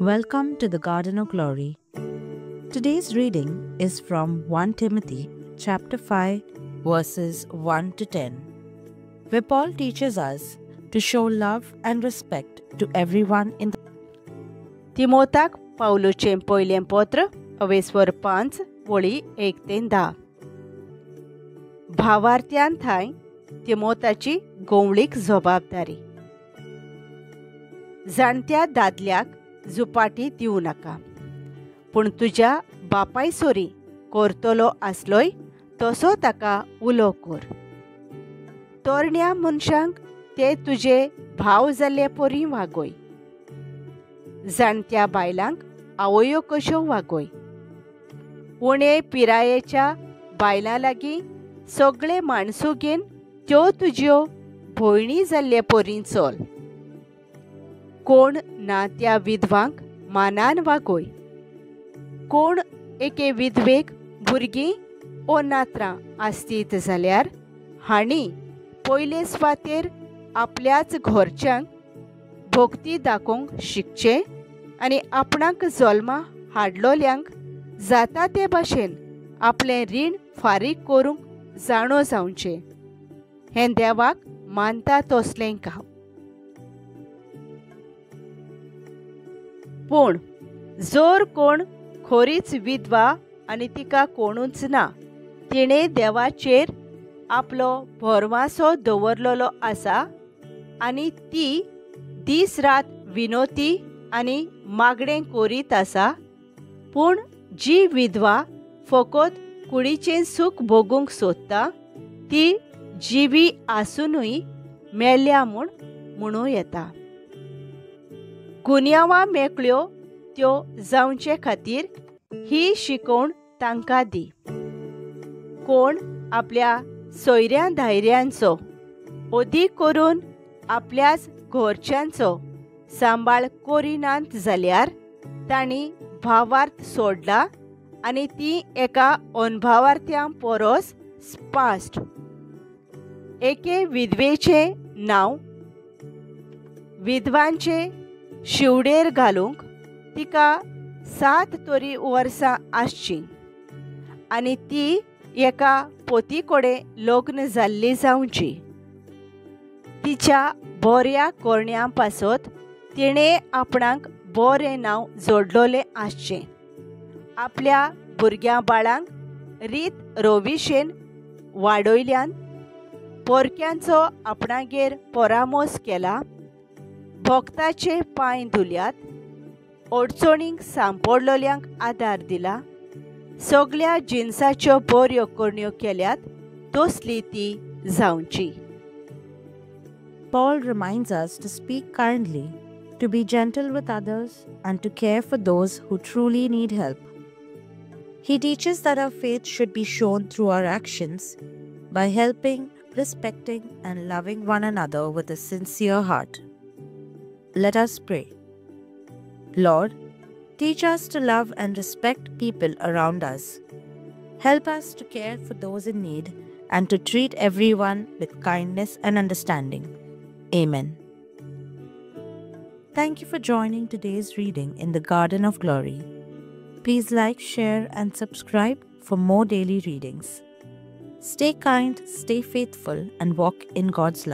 Welcome to the Garden of Glory. Today's reading is from 1 Timothy chapter 5 verses 1 to 10, where Paul teaches us to show love and respect to everyone in the तिमोताक पावलूचें पयलें पत्र अवेस्वर 5 वळी 1 ते 10. भावार्थ्यान थांय तिमोताची गोंवळीक जबाबदारी. जाणत्या दादल्याक जुपाटी दिवं नाका, पूण तुज्या बापाय सोरी करतलो आसलोय तसो ताका उलो कर. तरण्या मनशांक ते तुजे भाव जाल्ले परी वागय. जाणत्या बायलांक आवयो कश्यो वागय. उणे पिरायेच्या बायलां लागीं सगळे माणसुगेन त्यो तुज्यो भयणी जाल्ले परी चल. कोण ना त्या विधवांक मानान वागय. कोण एके विधवेक भुरगीं ओ नात्रां आसतीत जाल्यार हांणी पयले सुवातेर आपल्याच घरच्यांक भक्ती दाखोवंक शिकचें आनी आपणाक जल्मा हाडलोल्यांक जाता ते भाशेन आपलें रीण फारीक करूंक जाणो जावचें. हें देवाक मानता तसलें काम. पूण जर कोण खोरीच विधवा आनी तिका कोणूच ना, तिणें देवाचेर आपलो भरवासो दवरलेलो आसा आनी ती दीस रात विनोती आनी मागणें करीत आसा. पूण जी विधवा फकत कुडीचें सूख भोगूंक सोदता ती जिवी आसुनूय मेल्या म्हूण म्हणूं येता. गुन्यांवां मेकळ्यो त्यो जावचे खातीर ही शिकवण तांकां दी. कोण आपल्या सोयऱ्या धायऱ्यांचो अदीक करून आपल्याच घरच्यांचो सांबाळ करिनात जाल्यार तांणी भावार्थ सोडला आनी ती एका अनभावार्थ्यां परस स्पाश्ट. एके विधवेचें नांव विधवांचे शिवडेर घालूंक तिका 7 तरी वर्सां आसचीं आनी ती एका पोती कडेन लग्न जाल्ली जावची. तिच्या बऱ्या करण्यां पासत तिणें आपणाक बरें नांव जोडलोलें आसचें. आपल्या भुरग्यां बाळांक रीत रोविशेन वाडयल्यान पोरक्यांचो आपणागेर परामोस केला, भक्ताचे पांय धुल्यात, अडचणींक सांपडलोल्यांक आदार दिला, सगळ्या जिनसाच्यो बऱ्यो करण्यो केल्यात तसली ती जावची. Paul reminds us to speak kindly, to be gentle with others, and to care for those who truly need help. He teaches that our faith should be shown through our actions by helping, respecting, and loving one another with a sincere heart. Let us pray. Lord, teach us to love and respect people around us. Help us to care for those in need and to treat everyone with kindness and understanding. Amen. Thank you for joining today's reading in the Garden of Glory. Please like, share, and subscribe for more daily readings. Stay kind, stay faithful, and walk in God's love.